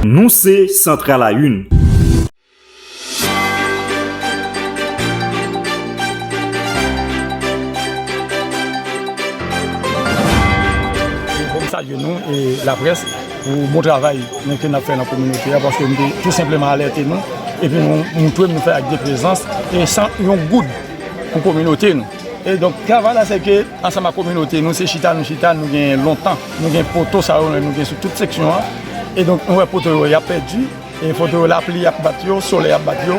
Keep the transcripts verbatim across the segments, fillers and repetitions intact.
Nou se Santral a Youn. Bon, m salye nou, e, laprès, pou bon travay nou ke n ap fè nan kominote a, paske nou te tou senpleman alète nou, epi nou montre nou fè ak de prezans e san yon goud pou kominote nou. E donk, travay la, se ke ansanm ak kominote nou, se chita nou chita, nou gen lontan, nou gen poto sa yo, nou gen sou tout seksyon an. E donk, nou wè poto yo, y ap pèdi, e poto yo, lapli ap bat yo, solèy ap bat yo.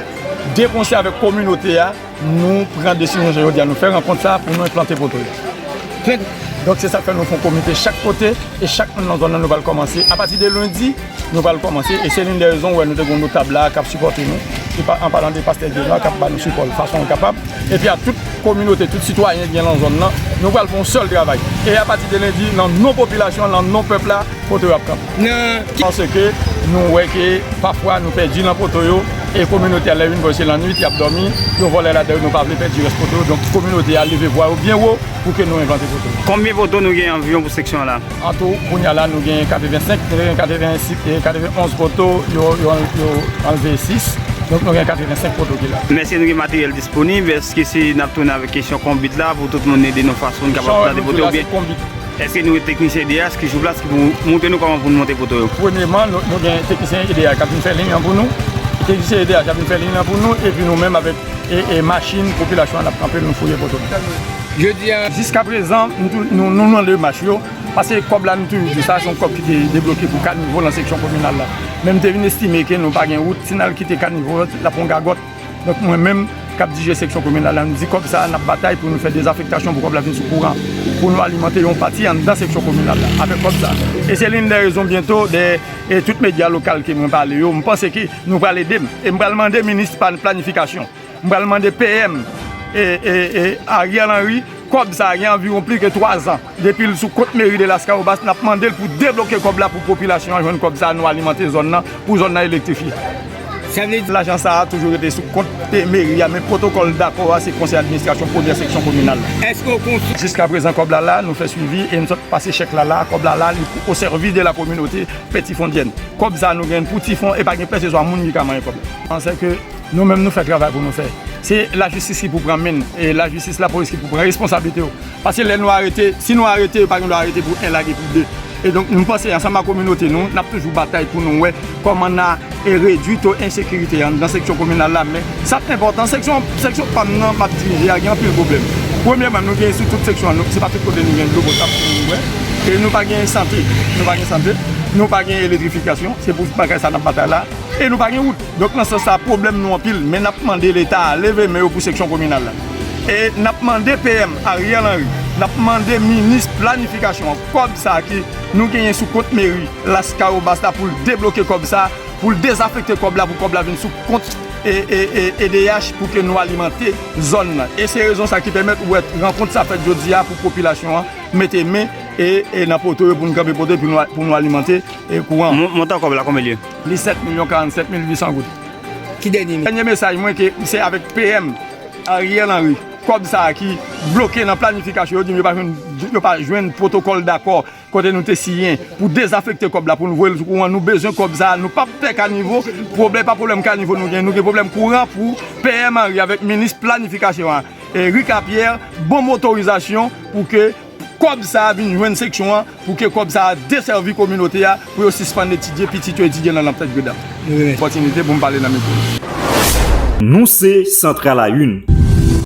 De konsè avèk kominote a, nou pran desizyon jodi a, nou fè rankont sa pou nou enplante poto yo. Donk, se sa k fè nou fè yon komite chak kote, e chak moun nan zòn nan, nou pral kòmanse. Apati de lendi, nou pral kòmanse. E se youn de rezon, ou wè, nou te gen yon notab la k ap sipòte nou. E pa, an palan de pastè Djena k ap ba nou sipò fason l kapab. Epi a tout kominote, tout sitwayen ki gen nan zòn nan, nou pral fè yon sèl travay. E apati de lendi, nan non popilasyon an, nan non pèp la, poto yo ap kanpe. Nan ki... Paske nou wè ke pafwa nou pèdi nan poto yo, e kominote a lè vin bò se lannwit, y ap dòmi, yo vòlè ladan yo, nou pa vle pèdi rès poto yo. Donk, kominote a leve vwa yo byen wo pou ke nou enplante poto yo. Konbyen poto nou gen anviwon pou seksyon an la? An tou, kounye a la, nou gen katrevensenk, nou gen katrevensis, e katrevenonz poto, yo, yo, yo anlve sis. Donk, nou gen katrevensenk poto ki la. Mèsi, nou gen materyèl disponib. Èske si n ap tounen avèk kesyon konbit la, pou tout moun ede nou fason n kapab plante poto yo byen? Èske nou gen teknisyen E D H ki sou plas ki pou montre nou kòman pou nou monte poto yo? Premyeman, nou, nou gen teknisyen E D H k ap vin fè liy an pou nou. Teknisyen E D H k ap vin fè liy an pou nou, epi nou menm avèk e, e machin popilasyon an ap kanpe, nou fouye poto. Jodi a, jiskaprezan, nou, nou, nou mande mach yo, paske kòb la, nou toujou di sa, se yon kòb ki te debloke pou kanivo nan seksyon kominal la. Men m te vin estime ke nou pa gen wout, si n al kite kanivo, l ap yon gagòt. Donk, mwen menm, k ap dirije seksyon kominal la, nou di kòb sa a, n ap batay pou nou fè dezafektasyon, pou kòb la vin sou kouran, pou nou alimante yon pati anndan seksyon kominal la avèk kòb sa a. E se youn de rezon byento de, e tout medya lokal ke mwen pale yo, m panse ke nou pral ede m. E m pral mande minis pa-, planifikasyon. M pral mande P M, e, e, e, Ariel Henry, kòb sa a gen anviwon plis ke twa zan. Depi l sou kont meri de Laskawobas, n ap mande l pou debloke kòb la pou popilasyon an jwenn kòb sa a, nou alimante zòn nan, pou zòn nan elektrifye. Sa vle di lajan sa a toujou rete sou kont meri a, men pwotokòl dakò a, se konsèy administrasyon premyè seksyon kominal la. Èske w konsi... Jiskaprezan, kòb la la, nou fè swivi e nou sot pase chèk la la, kòb la la, li o sèvis de la kominote Peti Fondyèn. Kòb sa a nou gen pou ti fon, e pa gen pèseswa moun ki ka manyen kòb la. Panse ke nou menm nou fè travay pou nou fè. Se lajistis ki pou pran men l, e lajistis, lapolis ki pou pran responsablite yo. Paske lè nou arete, si nou arete, yo pa gen dwa arete pou en lage pou de. E donk, nou panse ansanm ak kominote nou, n ap toujou batay pou nou wè kòman n a, e, redui to ensekirite anndan seksyon kominal la. Men sa k enpòtan, seksyon, seksyon pa m nan, m ap dirije a, gen anpil pwoblèm. Premyèman, nou gen sou tout seksyon an, nou, se pa tout kote nou gen dlo potab pou nou bwè. E nou pa gen sante, nou pa gen sante, nou pa gen eletrifikasyon, se pou bagay sa n ap batay la. E nou pa gen wout. Donk, nan sans sa, pwoblèm nou anpil, men n ap mande Leta a leve men yo pou seksyon kominal la. E n ap mande P M Ariel Henry, n ap mande minis planifikasyon an, kòb sa a ki nou genyen sou kont meri Laskawobas la pou l debloke kòb sa a, pou l dezafekte kòb la, pou kòb la vin sou kont e, e, e, E D H pou ke nou alimante zòn nan. E se rezon sa ki pèmèt ou wè rankont sa fèt jodi a pou popilasyon an mete men e, e nan poto yo pou nou kanpe poto pou nou, pou nou alimante e kouran. Mon-, montan kòb la, konbyen l ye? Li sèt milyon karannsenk mil uit san goud. Ki dènye me-? Dènye mesaj mwen ke se avèk P M Ariel Henry. Kòb sa a ki bloke nan planifikasyon, yo di m yo pa jwenn, yo pa jwenn pwotokòl dakò kote nou te siyen pou dezafekte kòb la, pou nou voye l sou kouran. Nou bezwen kòb sa a, nou p ap pè kanivo. Pwoblèm, pa pwoblèm kanivo nou gen, nou gen pwoblèm kouran pou P M Henry avèk minis planifikasyon an, e Ricard Pierre, ban m otorizasyon pou ke kòb sa a vin jwenn seksyon an, pou ke kòb sa a desèvi kominote a, pou yo sispann etidye pitit yo etidye nan Nap Tèt Gredap. Opòtinite pou m pale nan mikwo. Nou se Santral a Youn.